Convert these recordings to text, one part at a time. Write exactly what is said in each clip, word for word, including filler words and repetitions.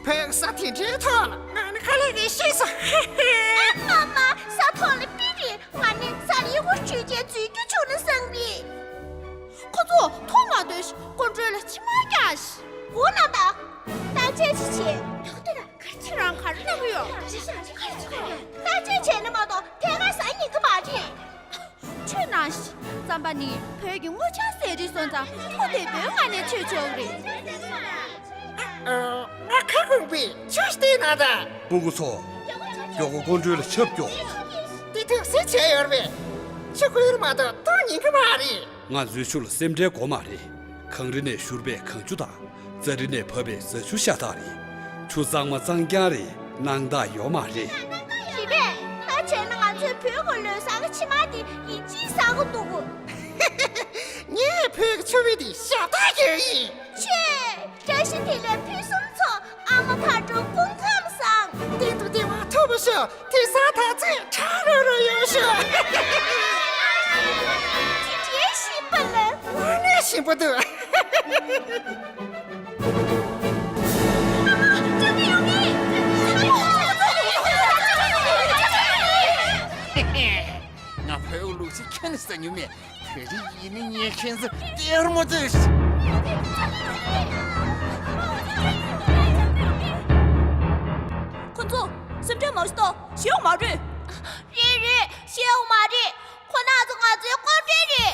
བོད་ས་དེ་འདྲའི་ཐོག་ལ་ང་ནི་དཀའ་ལས་ངས་ཤེས་སོང་། ཨ་མ་མ། ས་ཐོག་ལ་པི་རེད། ང་ནི་ས་ལ་ཡི་གུ་ཆོས་ཅན་འཛུལ་རྒྱུ་བྱུང་ན་བསམ་རེད། ཁོ་ཚོ་ཐོག་མ་སྡོད་ཤིག་སྐུ་མགྲོན་ལ་མཆི་མ་རྒྱག་ཤིག་སྒུག་ན་ད། ད་ཅི་ཅི་བྱེད། ད་ལྟ་ད་ག་ཁྱེད་རང་ག་རེ་གནང་གི་ཡོད། ད་ཅི་བྱེད་ན་མ་གཏོགས་ཕལ་ཆེར་ཟ་ཉན་གི་མ་རེད། ཆོས་ནང་བཞིན་རྩམ་པ་ནི་བོད་ཀྱི་སྔོ་ལྗང་ཟས་རིགས་སོང་ཙང་ཐོག་དེ་བོད་ང་ནས་མཆོད་ཆོག་གི་རེད། ཨ། ང་ཁ་ཁུང་པས་ཆོས་བལྟས་ན་ད། སྤུ་གུ་ཚོ། མགྱོགས་པོ་སྐུ་མགྲོན་ལ་ཆབ་རྒྱོབ། དེ་ཐུགས་སུན་བྱས་ཡོད་རེད་པས། ཆུ་ཁོལ་མ་གཏོགས་བཏུང་ཉན་གི་མ་རེད། ང་ཚོའི་ཆུ་ལ་སེམས་ཁྲལ་དགོས་མ་རེད། གངས་རི་ནས་བཞུར་བའི་གངས་ཆུ་དང་། རྫ་རི་ནས་བབས་པའི་རྫ་ཆུ་ཤ་སྟག་རེད། ཆུ་གཙང་མ་གཙང་རྐྱང་རེད། སྣང་དག་ཡོད་མ་རེད། རེད་པས། ད་བྱས་ན་ང་ཚོའི་བོད་ཀྱི་ལོ་གསར་གྱི་ཕྱེ་མར་དེ་ཡིན་གཅིག་ཟ་གི་འདུག་གོ། ངས་བོད་ཀྱི་ཆུ་བེད་དེ་ཞབས་ཏོག་རྒྱག་ཡིན། ཆེ། བཀྲ་ཤིས་བདེ་ལེགས་ཕུན་སུམ་ཚོགས། ཨ་མ་ཕ་དྲུག་སྐུ་ཁམས་བཟང་། བསྟན་དུ་བདེ་བ་ཐོབ་པ་ཤོག་དེང་སང་ད་ཚོད་ཁྲ་རོ་རོ་ཡོང་ཤོག་དེ་འདྲའི་ཞིམ་པ་ལ། དངོས་གནས་ཞིམ་པོ་འདུག་ང་བོད་ལུགས་ཆ་ཁྱོན་ནས་ཟ་མྱོང་མེད། བོད་རིགས་ཡིན་ནི་ངས་ཁྱེད་ཚོ་སྟེར་མོ་བཙལ་ཞིག་ཁོ་ཚོ་སེམས་ཁྲལ་མ་བྱེད་དོ། ཤི་ཡོང་མ་རེད། རེད་རེད། ཤི་ཡོང་མ་རེད། ཁོ་རྣམ་ཚོ་ང་ཚོའི་སྐུ་མགྲོན་རེད།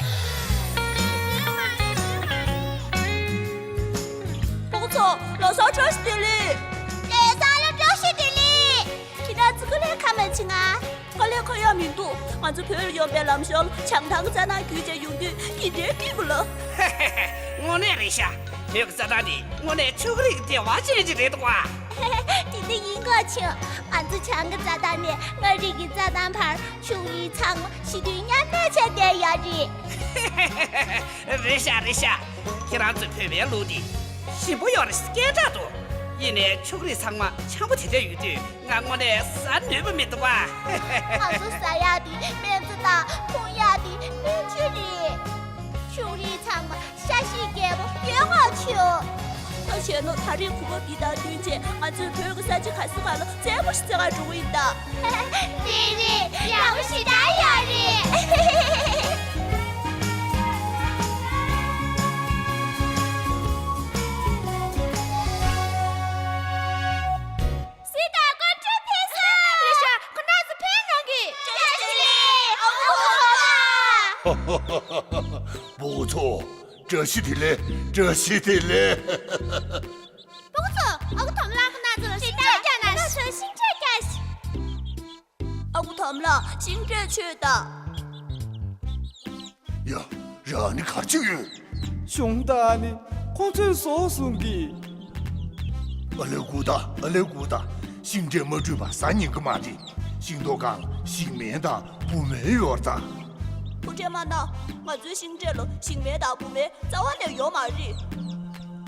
ཁོ་ཚོ་ལོ་གསར་བཀྲ་ཤིས་བདེ་ལེགས། ལོ་གསར་ལ་བཀྲ་ཤིས་བདེ་ལེགས། ཁྱེད་རང་ཚོ་སྐུ་ལས་ཁ་མ་ཕྱིན་ང་། དཀའ་ལས་ཁག་ཡག་མི་འདུག་ང་ཚོ་བོད་ལ་ཡོང་པའི་ལམ་ཞོར་ལ་བྱང་ཐང་རྩྭ་ཐང་བརྒྱུད་བྱས་ཡོང་དུས་དེ་འདྲའི་སྐྱིད་པོ་ལ། དངོས་གནས་རེད་ཤག་བོད་ཀྱི་རྩྭ་ཐང་འདི་དངོས་གནས་ཕྱུགས་རིགས་བདེ་བ་ཅན་ཅིག་རེད་འདུག་བ། དེ་འདྲ་ཡིན་དགོས་ཆོག་ང་ཚོ་བྱང་གི་རྩྭ་ཐང་ནས་མངའ་རིས་ཀྱི་རྩྭ་ཐང་བར་ཕྱུགས་རིགས་ཚང་མ་ཞི་མཐུན་མཉམ་གནས་བྱས་བསྡད་ཡོད་རེད། རེད་ཤག་རེད་ཤག་ཁྱེད་རང་ཚོའི་བོད་པའི་ལུགས་འདི་ཞིམ་པོ་ཡོད་རེད་སྐད་གྲགས་འདུག་ཡིན་ནའི་ཕྱུགས་རིགས་ཚང་མ་འཆམ་པོ་དེ་འདྲ་ཡོད་དུས་ང་དངོས་གནས་ཟ་ནུས་པ་མི་འདུག་བ། ང་ཚོ་ཟ་ཡག་དེ་སྨན་རྩྭ་དང་འཐུང་ཡག་དེ་སྨན་ཆུ་རེད། ཕྱུགས་རིགས་ཚང་མ་ཤ་ཤེད་རྒྱས་པོ་ཡོད་མ་ཆོག་ད་བྱས་ན་ད་རེས་གོ་སྐབས་འདི་དང་བསྟུན་བྱས་ང་ཚོས་བོད་ཀྱི་ས་ཆ་ག་ས་ག་ལ་རྩེད་མོ་ཞིག་རྩེ་གར་འགྲོ་གི་ཡིན་ད། རེད་རེད། ཡག་པོ་ཞེ་དྲག་ཡོད་རེད། སྲིད་དང་སྐུ་མགྲོན་ཕེབས་སོང་། རེད་ཤག་ཁོ་རྣམ་ཚོ་ཕེབས་གནང་གི། བཀྲ་ཤིས་བདེ་ལེགས། ཨོ་ཨོ་ཨོ། སྤུ་གུ་ཚོ། བཀྲ་ཤིས་བདེ་ལེགས། བཀྲ་ཤིས་བདེ་ལེགས། སྤུ་གུ་ཚོ། ཨ་ཁུ་དོམ་ལགས་ཁོ་རྣམ་ཚོ་ལ་ཤིང་འབྲས་རྒྱག་ན། ཤིང་འབྲས་རྒྱག་ཤིག་ཨ་ཁུ་དོམ་ལགས་ཤིང་འབྲས་མཆོད་དང་། ཡ། རང་ནི་ག་རེ་བྱེད་ཡོད། གཞུང་དང་ནི་ཁོ་ཚོས་བཟོ་གསུང་གི། ཨ་ལེ་སྒུག་ད། ཨ་ལེ་སྒུག་ད། ཤིང་འབྲས་མ་བསྲུངས་པ་ཟ་ཉན་གི་མ་རེད། ཤིང་ཏོག་གང་ཞིག་སྨན་དང་བུད་མེད་ཡོད་ད། ཐུགས་ཁྲལ་མ་གནང་། ང་ཚོའི་ཤིང་འབྲས་ལ་ཞིང་སྨན་དང་བུད་མེད་རྩ་བ་ནས་ཡོད་མ་རེད།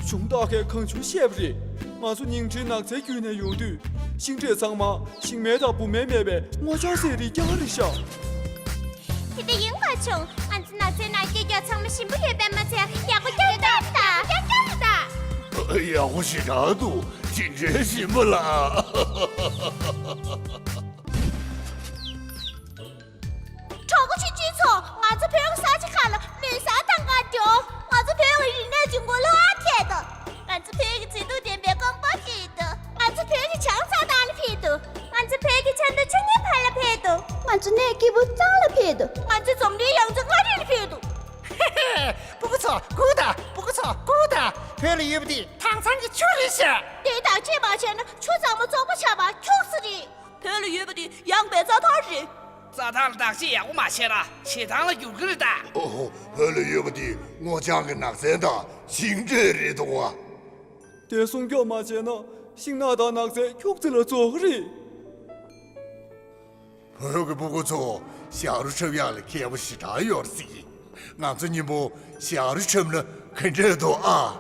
གཞུང་དག་གིས་གང་བྱུང་བཤད་པ་རེད། ང་ཚོ་ཉིང་ཁྲིའི་ནགས་ཚལ་བརྒྱུད་ནས་ཡོང་དུས་ཤིང་འབྲས་ཚང་མ་ཞིང་སྨན་དང་བུད་མེད་མེད་པའི་སྔོ་ལྗང་ཟས་རིགས་རྐྱང་རེད་ཤག་དེ་འདྲ་ཡིན་དགོས་བྱུང་། ང་ཚོ་ནགས་ཚལ་ནང་སྐྱེ་རྒྱུ་ཚང་མ་ཞིམ་པོ་ཡོད་པས་མ་ཚད་ཡག་པོ་རྐྱང་རྐྱང་རེད་ད། རྐྱང་རྐྱང་རེད་ད། ཡག་པོ་ཞེ་དྲག་འདུག་ཇི་འདྲའི་ཞིམ་པོ་ལ། གྲོགས་པོ་ཆུང་ཆུང་ཚོ། ང་ཚོ་བོད་ཀྱི་ས་ཆ་ཁག་ལ་མོན་གསར་དང་གར་འགྲོ། ང་ཚོ་བོད་ཀྱི་རིག་གནས་ཀྱི་མགོ་ལོག་ཨ་ཐད་དོ། ང་ཚོ་བོད་ཀྱི་མཛེས་སྡུག་ལྡན་པའི་རྐང་པ་ཕྱེ་དོ། ང་ཚོ་བོད་ཀྱི་བྱང་རྩྭ་ཐང་ལ་ཕེབས་དོ། ང་ཚོ་བོད་ཀྱི་ཆབ་མདོ་ཆུ་གཉིས་ཕར་ལ་ཕེབས་དོ། ང་ཚོ་གནས་སྐྱིད་པོ་གཙང་ལ་ཕེབས་དོ། ང་ཚོ་འཛམ་གླིང་ཡང་རྩེ་མངའ་རིས་ལ་ཕེབས་དོ། སྤུ་གུ་ཚོ་སྒུག་དང་། སྤུ་གུ་ཚོ་སྒུག་དང་། བོད་ལ་ཡོད་པ་དེ་དྭངས་གཙང་གི་ཆུ་རེད་ཤག་དེ་དག་ཅི་མ་བྱས་ན་ཆུ་གཙང་མ་བཙོག་པ་ཆགས་པ་ཁྱོག་ཙམ་རེད། བོད་ལ་ཡོད་པ་དེ་ཡངས་པའི་རྩྭ་ཐང་རེད། རྩྭ་ཐང་ལ་བདག་གཅེས་ཡག་པོ་མ་བྱས་ན་བྱེ་ཐང་ལ་འགྱུར་གི་རེད་ད། ཨོ་ཧོ། བོད་ལ་ཡོད་པ་དེ་སྔོ་ལྗང་གི་ནགས་ཚལ་དང་ཤིང་འབྲས་རེད་འདུག་བ། དེ་སྲུང་སྐྱོབ་མ་བྱས་ན་ཤིང་ནགས་དང་ནགས་ཚལ་ཁྱུག་ཙམ་ལ་རྫོགས་གི་རེད། བོད་ཀྱི་སྤུ་གུ་ཚོ་ཞབས་བྲོ་འཁྲབ་ཡག་ལ་མཁས་པོ་ཞེ་དྲག་ཡོད་རེད་ཟེར་གི། ང་ཚོ་མཉམ་པོ་ཞབས་བྲོ་འཁྲབ་ན་ག་འདྲ་འདུག་ཨ།